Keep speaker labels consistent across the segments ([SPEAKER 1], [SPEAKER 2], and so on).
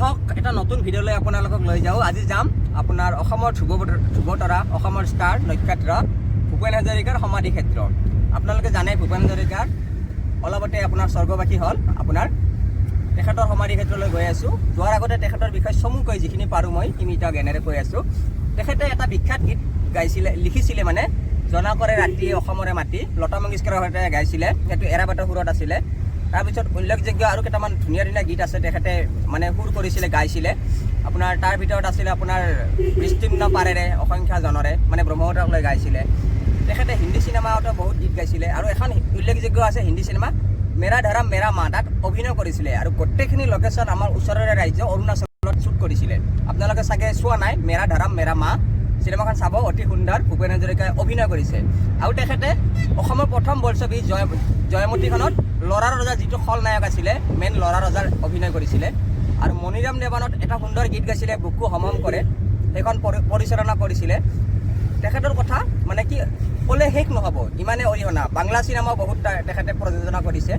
[SPEAKER 1] আহক, এটা নতুন ভিডিঅ'লৈ আপোনালোকক লৈ যাওঁ। আজি যাম আপোনাৰ অসমৰ ধ্ৰুৱ ধ্ৰুৱতৰা, অসমৰ ষ্টাৰ নক্ষত্ৰ ভূপেন হাজৰিকাৰ সমাধি ক্ষেত্ৰ। আপোনালোকে জানে, ভূপেন হাজৰিকাৰ অলপতে আপোনাৰ স্বৰ্গবাসী হ'ল। আপোনাৰ তেখেতৰ সমাধি ক্ষেত্ৰলৈ গৈ আছোঁ। যোৱাৰ আগতে তেখেতৰ বিষয়ে চমুকৈ যিখিনি পাৰোঁ মই সীমিত জ্ঞানেৰে কৈ আছোঁ। তেখেতে এটা বিখ্যাত গীত গাইছিলে, লিখিছিলে, মানে জোনাকৰে ৰাতি অসমৰে মাটি, লতা মংগেশকাৰৰ সৈতে গাইছিলে। সেইটো এৰাবাটৰ সুৰত আছিলে। তাৰপিছত উল্লেখযোগ্য আৰু কেইটামান ধুনীয়া ধুনীয়া গীত আছে, তেখেতে মানে সুৰ কৰিছিলে, গাইছিলে। আপোনাৰ তাৰ ভিতৰত আছিলে আপোনাৰ বিস্তীৰ্ণ পাৰেৰে অসংখ্য জনৰে, মানে ব্ৰহ্মপুত্ৰক লৈ গাইছিলে। তেখেতে হিন্দী চিনেমাতো বহুত গীত গাইছিলে আৰু এখন উল্লেখযোগ্য আছে হিন্দী চিনেমা মেৰা ধৰম মেৰা মা, তাত অভিনয় কৰিছিলে আৰু গোটেইখিনি লোকেশ্যন আমাৰ ওচৰৰে ৰাজ্য অৰুণাচলত শ্বুট কৰিছিলে। আপোনালোকে চাগে চোৱা নাই মেৰা ধৰম মেৰা মা চিনেমাখন, চাব, অতি সুন্দৰ। ভূপেন হাজৰিকাই অভিনয় কৰিছে আৰু তেখেতে অসমৰ প্ৰথম বোলছবি জয়মতীখনত ল'ৰা ৰজা যিটো খলনায়ক আছিলে, মেইন ল'ৰা ৰজাৰ অভিনয় কৰিছিলে। আৰু মণিৰাম দেৱানত এটা সুন্দৰ গীত গাইছিলে, বুকু হমহম কৰে, সেইখন পৰিচালনা কৰিছিলে। তেখেতৰ কথা মানে কি ক'লে শেষ নহ'ব, ইমানে অৰিহণা। বাংলা চিনেমাও বহুত তেখেতে প্ৰযোজনা কৰিছে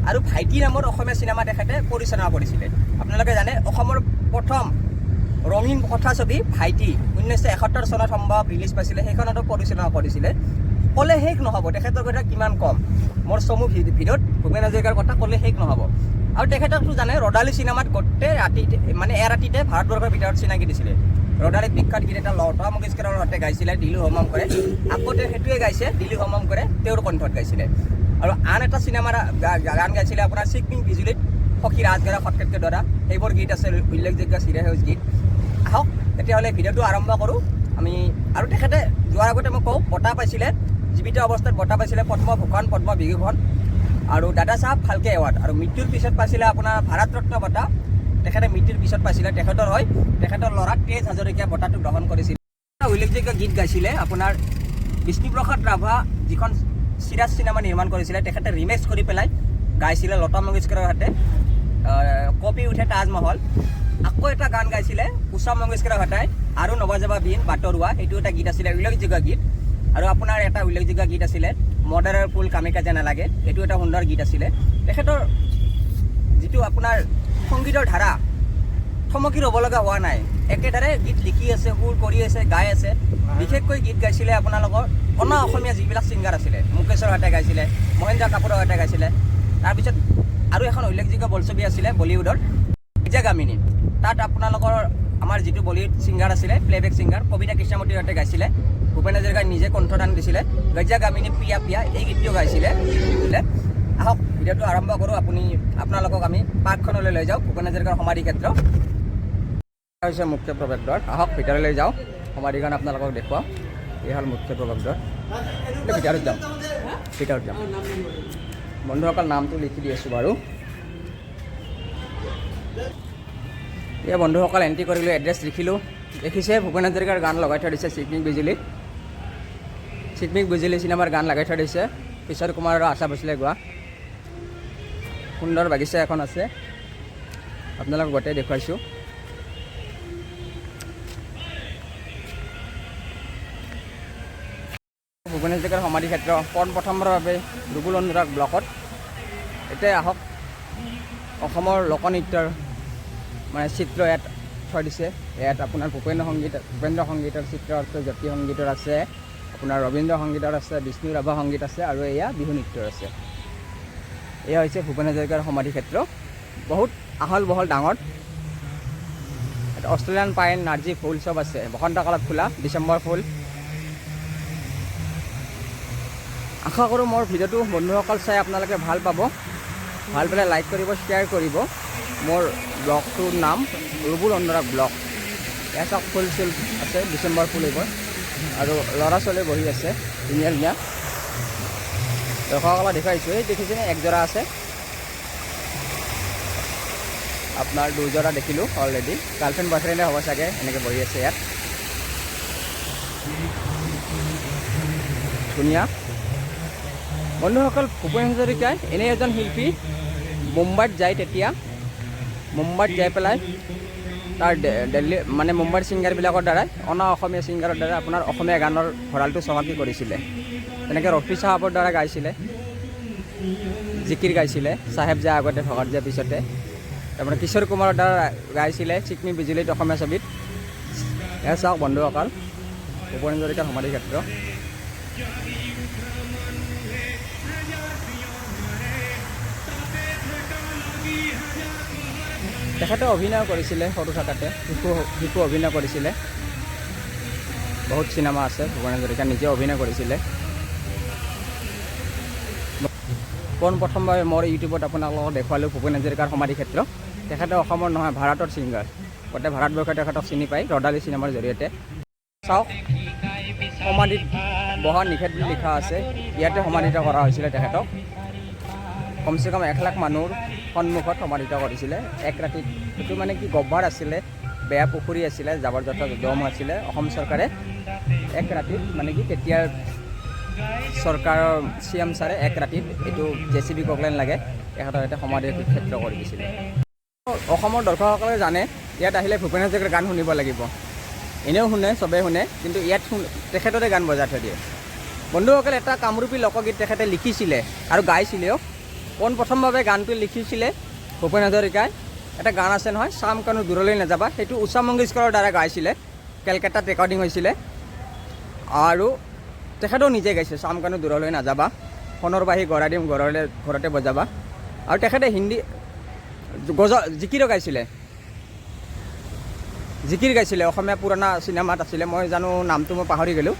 [SPEAKER 1] আৰু ভাইটি নামৰ অসমীয়া চিনেমা তেখেতে পৰিচালনা কৰিছিলে। আপোনালোকে জানে, অসমৰ প্ৰথম ৰঙীন কথাছবি ভাইটি 1971 চনত সম্ভৱ ৰিলিজ পাইছিলে, সেইখনতো পৰিচালনা কৰিছিলে। ক'লে শেষ নহ'ব তেখেতৰ কথা কিমান কম। মোৰ চমু ভিডিঅ'ত ভূপেন হাজৰিকাৰ কথা ক'লে শেষ নহ'ব। আৰু তেখেতকতো জানে, ৰদালি চিনেমাত গোটেই ৰাতি, মানে এৰাতিতে ভাৰতবৰ্ষৰ ভিতৰত চিনাকি দিছিলে। ৰদালিত বিখ্যাত গীত এটা লতা মংগেশকাৰৰ সৈতে গাইছিলে, দিলো হমহম কৰে। আকৌ তেওঁ সেইটোৱে গাইছে, দিলো হমহম কৰে, তেওঁৰ কণ্ঠত গাইছিলে। আৰু আন এটা চিনেমাৰ গান গাইছিলে আপোনাৰ চিকমিক বিজুলীত, সখী ৰাজগড়া খটখটকে ধৰা, সেইবোৰ গীত আছে উল্লেখযোগ্য চিৰসেউজ গীত। আহক তেতিয়াহ'লে ভিডিঅ'টো আৰম্ভ কৰোঁ আমি। আৰু তেখেতে যোৱাৰ আগতে মই কওঁ, বঁটা পাইছিলে, জীৱিত অৱস্থাত বঁটা পাইছিলে পদ্মভূষণ, পদ্মবিভূষণ আৰু দাদা চাহাব ফাল্কে এৱাৰ্ড। আৰু মৃত্যুৰ পিছত পাইছিলে আপোনাৰ ভাৰত ৰত্ন বঁটা। তেখেতে মৃত্যুৰ পিছত পাইছিলে। তেখেতৰ হয় তেখেতৰ ল'ৰা তেজ হাজৰিকাই বঁটাটো গ্ৰহণ কৰিছিল। এটা উল্লেখযোগ্য গীত গাইছিলে আপোনাৰ বিষ্ণুপ্ৰসাদ ৰাভা যিখন চিৰাজ চিনেমা নিৰ্মাণ কৰিছিলে, তেখেতে ৰিমেক্স কৰি পেলাই গাইছিলে লতা মংগেশকাৰৰ সৈতে, কঁপি উঠে তাজমহল। আকৌ এটা গান গাইছিলে উষা মংগেশকাৰৰ সৈতে, আৰু নবজাবা বীণ বাটৰুৱা, সেইটো এটা গীত আছিলে, উল্লেখযোগ্য গীত। আৰু আপোনাৰ এটা উল্লেখযোগ্য গীত আছিলে মদাৰৰ ফুল কামে কাজে নালাগে, এইটো এটা সুন্দৰ গীত আছিলে। তেখেতৰ যিটো আপোনাৰ সংগীতৰ ধাৰা, থমকি ৰ'ব লগা হোৱা নাই। একেধাৰে গীত লিখি আছে, সুৰ কৰি আছে, গাই আছে। বিশেষকৈ গীত গাইছিলে আপোনালোকৰ অনা অসমীয়া যিবিলাক ছিংগাৰ আছিলে, মুকেশৰ সৈতে গাইছিলে, মহেন্দ্ৰ কাপুৰৰ সৈতে গাইছিলে। তাৰপিছত আৰু এখন উল্লেখযোগ্য বোলছবি আছিলে বলিউডৰ গামিনী, তাত আপোনালোকৰ আমাৰ যিটো বলিউড ছিংগাৰ আছিলে, প্লেবেক ছিংগাৰ কবিতা কৃষ্ণমূৰ্তিৰ সৈতে গাইছিলে। ভূপেন হাজৰিকাই নিজে কণ্ঠদান দিছিলে। গজ্জা গামিনী প্ৰিয়া প্ৰিয়া এই গীতটিও গাইছিলে। আহক, ভিডিঅ'টো আৰম্ভ কৰোঁ। আপোনালোকক আমি পাৰ্কখনলৈ লৈ যাওঁ, ভূপেন হাজৰিকাৰ সমাধি ক্ষেত্ৰ হৈছে মুখ্য প্ৰৱেশদ্বাৰ। আহক, ভিতৰলৈ যাওঁ, সমাধিখন আপোনালোকক দেখুৱাওঁ। এই হ'ল মুখ্য প্ৰৱেশদ্বাৰ। এতিয়া ভিতৰত যাম, ভিতৰত যাম। বন্ধুসকল, নামটো লিখি দি আছোঁ বাৰু। এই বন্ধুসকল, এণ্ট্ৰি কৰিলোঁ, এড্ৰেছ লিখিলোঁ। দেখিছে, ভূপেন হাজৰিকাৰ গান লগাই থৈ দিছে, চিকমিক বিজুলী, চিকমিক বিজুলী চিনেমাৰ গান লগাই থৈ দিছে, কিশোৰ কুমাৰ আৰু আশা ভোছলে গোৱা। সুন্দৰ বাগিচা এখন আছে, আপোনালোকক গোটেই দেখুৱাইছোঁ। ভূপেন হাজৰিকাৰ সমাধি ক্ষেত্ৰ পোন প্ৰথমবাৰৰ বাবে ৰুবুল অনুৰাগ ব্লকত। এতিয়া আহক, অসমৰ লোকনৃত্যৰ মানে চিত্ৰ ইয়াত থৈ দিছে। ইয়াত আপোনাৰ ভূপেন্দ্ৰ সংগীত, ভূপেন্দ্ৰ সংগীতৰ চিত্ৰ আছে, জ্যোতি সংগীতৰ আছে, আপোনাৰ ৰবীন্দ্ৰ সংগীতৰ আছে, বিষ্ণু ৰাভা সংগীত আছে আৰু এয়া বিহু নৃত্যৰ আছে। এয়া হৈছে ভূপেন হাজৰিকাৰ সমাধি ক্ষেত্ৰ। বহুত আহল বহল, ডাঙৰ। ইয়াত অষ্ট্ৰেলিয়ান পাইন, নাৰ্জী ফুল চব আছে। বসন্তকালত ফুলা ডিচেম্বৰ ফুল। আশা কৰোঁ মোৰ ভিডিঅ'টো বন্ধুসকল চাই আপোনালোকে ভাল পাব। ভাল পালে লাইক কৰিব, শ্বেয়াৰ কৰিব। মোৰ ব্লগটোৰ নাম ৰুবুল অনুৰাগ ব্লগ। এয়া চাওক, ফুল চুল আছে, ডিচেম্বৰ ফুল এইবোৰ। আৰু ল'ৰা ছোৱালী বহি আছে ধুনীয়া ধুনীয়া। দৰ্শকসকলক দেখুৱাইছোঁ। এই দেখিছেনে, একযোৰা আছে আপোনাৰ, দুযোৰা দেখিলোঁ অলৰেডি। গাৰ্লফ্ৰেণ্ড বয়ফ্ৰেণ্ডে হ'ব চাগে, এনেকৈ বহি আছে ইয়াত ধুনীয়া। বন্ধুসকল, ভূপেন হাজৰিকাই এনে এজন শিল্পী, মুম্বাইত যায়, তেতিয়া মুম্বাইত যাই পেলাই তাৰ দিল্লী মানে মুম্বাইৰ ছিংগাৰবিলাকৰ দ্বাৰাই, অনা অসমীয়া ছিংগাৰৰ দ্বাৰা আপোনাৰ অসমীয়া গানৰ ভঁৰালটো চহকী কৰিছিলে। তেনেকৈ ৰফি চাহাবৰ দ্বাৰা গাইছিলে, জিকিৰ গাইছিলে, চাহেব যায় আগতে ভগত যায় পিছতে। তাৰমানে কিশোৰ কুমাৰৰ দ্বাৰা গাইছিলে চিকমি বিজুলীত অসমীয়া ছবিত। এয়া চাওক বন্ধুসকল, ভূপেন হাজৰিকাৰ সমাধি ক্ষেত্ৰ। তেখেতে অভিনয় কৰিছিলে সৰু থাকোঁতে, শিশু শিশু অভিনয় কৰিছিলে। বহুত চিনেমা আছে, ভূপেন হাজৰিকা নিজে অভিনয় কৰিছিলে। পোনপ্ৰথমবাৰ মোৰ ইউটিউবত আপোনালোকক দেখুৱালোঁ ভূপেন হাজৰিকাৰ সমাধি ক্ষেত্ৰ। তেখেতে অসমৰ নহয়, ভাৰতৰ ছিংগাৰ। গোটেই ভাৰতবৰ্ষই তেখেতক চিনি পায় ৰদালি চিনেমাৰ জৰিয়তে। চাওক, সমাধিত বহা নিষেধ বুলি লিখা আছে। ইয়াতে সমাধিত কৰা হৈছিলে তেখেতক। কমচে কম 1 লাখ মানুহৰ সন্মুখত সমাধিত কৰিছিলে এক ৰাতিত। সেইটো মানে কি গহ্বৰ আছিলে, বেয়া পুখুৰী আছিলে, জাবৰ জোঁথৰ দম আছিলে। অসম চৰকাৰে এক ৰাতিত, মানে কি তেতিয়া চৰকাৰৰ চি এম ছাৰে এক ৰাতিত এইটো জেচিবি ককলেন লাগে তেখেতৰ এটা সমাধি ক্ষেত্ৰ কৰি দিছিলে। অসমৰ দৰ্শকসকলে জানে, ইয়াত আহিলে ভূপেন হাজৰিকাৰ গান শুনিব লাগিব। এনেও শুনে, চবেই শুনে, কিন্তু ইয়াত তেখেতৰে গান বজাই থৈ দিয়ে। বন্ধুসকল, এটা কামৰূপী লোকগীত তেখেতে লিখিছিলে আৰু গাইছিলেও। পোনপ্ৰথমভাৱে গানটো লিখিছিলে ভূপেন হাজৰিকাই। এটা গান আছে নহয়, শ্যাম কানু দূৰলৈ নাযাবা, সেইটো উষা মংগেশকৰৰ দ্বাৰা গাইছিলে। কেলকাতাত ৰেকৰ্ডিং হৈছিলে আৰু তেখেতেও নিজে গাইছে, শ্যাম কানু দূৰলৈ নাযাবা, সোণৰ বাঁহী গঢ়াই দিম, ঘৰলৈ ঘৰতে বজাবা। আৰু তেখেতে হিন্দী গজ জিকিৰো গাইছিলে, জিকিৰ গাইছিলে। অসমীয়া পুৰণা চিনেমাত আছিলে, মই জানো নামটো মই পাহৰি গ'লোঁ।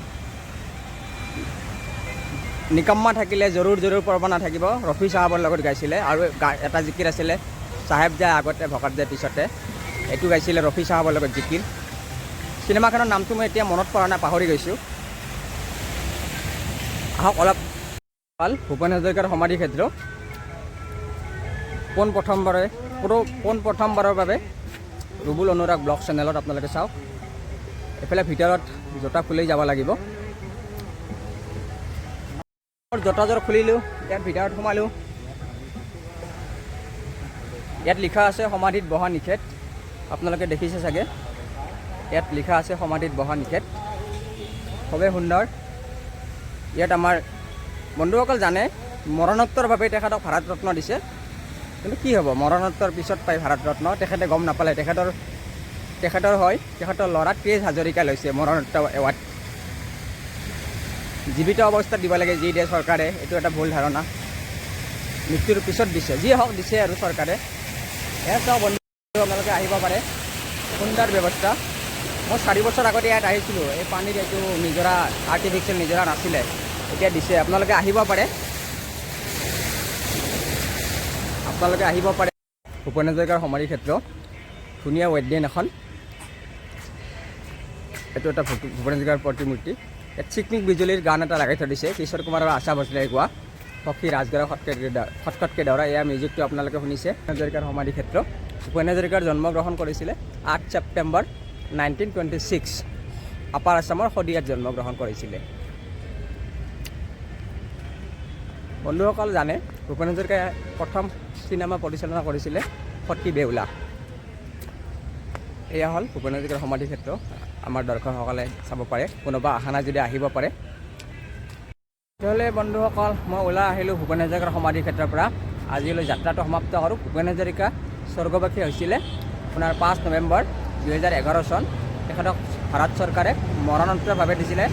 [SPEAKER 1] নিকাম্মা থাকিলে জৰুৰ জৰুৰ পৰৱানা থাকিব, ৰফি চাহাবৰ লগত গাইছিলে। আৰু এটা জিকিৰ আছিলে, চাহেব যায় আগতে ভকত যায় পিছতে, এইটো গাইছিলে ৰফি চাহাবৰ লগত জিকিৰ। চিনেমাখনৰ নামটো মই এতিয়া মনত পৰা নাই, পাহৰি গৈছোঁ। আহক অলপ ভাল ভূপেন হাজৰিকাৰ সমাধি ক্ষেত্ৰ। পোন প্ৰথমবাৰৰ বাবে ৰুবুল অনুৰাগ ব্লগ চেনেলত আপোনালোকে চাওক। এইফালে ভিতৰত জোতা খুলি যাব লাগিব। জোতাযোৰ খুলিলোঁ, ইয়াত ভিতৰত সোমালোঁ। ইয়াত লিখা আছে সমাধিত বহা নিষেধ। আপোনালোকে দেখিছে চাগে, ইয়াত লিখা আছে সমাধিত বহা নিষেধ। খুবেই সুন্দৰ। ইয়াত আমাৰ বন্ধুসকল জানে, মৰণোত্তৰভাৱে তেখেতক ভাৰত ৰত্ন দিছে। কিন্তু কি হ'ব, মৰণোত্তৰ পিছত পাই ভাৰত ৰত্ন, তেখেতে গম নাপালে। তেখেতৰ তেখেতৰ হয় তেখেতৰ ল'ৰা তেজ হাজৰিকা লৈছে মৰণোত্তৰ এৱাৰ্ড। জীৱিত অৱস্থাত দিব লাগে যি দিয়ে চৰকাৰে, এইটো এটা ভুল ধাৰণা। মৃত্যুৰ পিছত দিছে, যি হওক দিছে আৰু চৰকাৰে। এয়া চাওক বন্ধু, আপোনালোকে আহিব পাৰে, সুন্দৰ ব্যৱস্থা। মই 4 বছৰ আগতে ইয়াত আহিছিলোঁ। এই পানীৰ এইটো নিজৰা, আৰ্টিফিচিয়েল নিজৰা নাছিলে, এতিয়া দিছে। আপোনালোকে আহিব পাৰে, আপোনালোকে আহিব পাৰে। ভূপেন হাজৰিকাৰ সমাধি ক্ষেত্ৰ, ধুনীয়া উদ্যান এখন। এইটো এটা ভূপেন হাজৰিকাৰ প্ৰতিমূৰ্তি। ইয়াত চিকমিক বিজুলীৰ গান এটা লগাই থৈ দিছে, কিশোৰ কুমাৰ আৰু আশা ভোসলে গোৱা সখী ৰাজগড় খটখটকে দৌৰা। এয়া মিউজিকটো আপোনালোকে শুনিছে। ভূপেন হাজৰিকাৰ সমাধি ক্ষেত্ৰ। ভূপেন হাজৰিকাৰ জন্মগ্ৰহণ কৰিছিলে 8 ছেপ্টেম্বৰ 1926, আপাৰ আছামৰ শদিয়াত জন্মগ্ৰহণ কৰিছিলে। বন্ধুসকল জানে, ভূপেন হাজৰিকাই প্ৰথম চিনেমা পৰিচালনা কৰিছিলে সতী বেউলা। এয়া হ'ল ভূপেন হাজৰিকাৰ সমাধি ক্ষেত্ৰ। আমাৰ দৰ্শকসকলে চাব পাৰে, কোনোবা অহা নাই যদি আহিব পাৰে। তেতিয়াহ'লে বন্ধুসকল, মই ওলাই আহিলোঁ ভূপেন হাজৰিকাৰ সমাধি ক্ষেত্ৰৰ পৰা। আজিলৈ যাত্ৰাটো সমাপ্ত কৰোঁ। ভূপেন হাজৰিকা স্বৰ্গবাসী হৈছিলে আপোনাৰ 5 নৱেম্বৰ 2011 চন। তেখেতক ভাৰত চৰকাৰে মৰণোত্তৰভাৱে দিছিলে,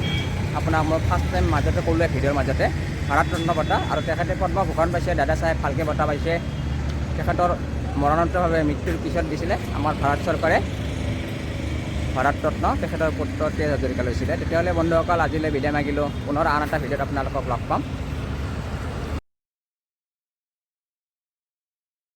[SPEAKER 1] আপোনাক মই ফাৰ্ষ্ট টাইম মাজতে ক'লোৱে ভিডিঅ'ৰ মাজতে, ভাৰত ৰত্ন বঁটা। আৰু তেখেতে পদ্মভূষণ পাইছে, দাদা চাহেব ফাল্কে বঁটা পাইছে। তেখেতৰ মৰণোত্তৰভাৱে মৃত্যুৰ পিছত দিছিলে আমাৰ ভাৰত চৰকাৰে ভাৰত ৰত্ন। তেখেতৰ পুত্ৰ তেজ হাজৰিকা লৈছিলে। তেতিয়াহ'লে বন্ধুসকল, আজিলৈ বিদায় মাগিলোঁ। পুনৰ আন এটা ভিডিঅ'ত আপোনালোকক লগ পাম।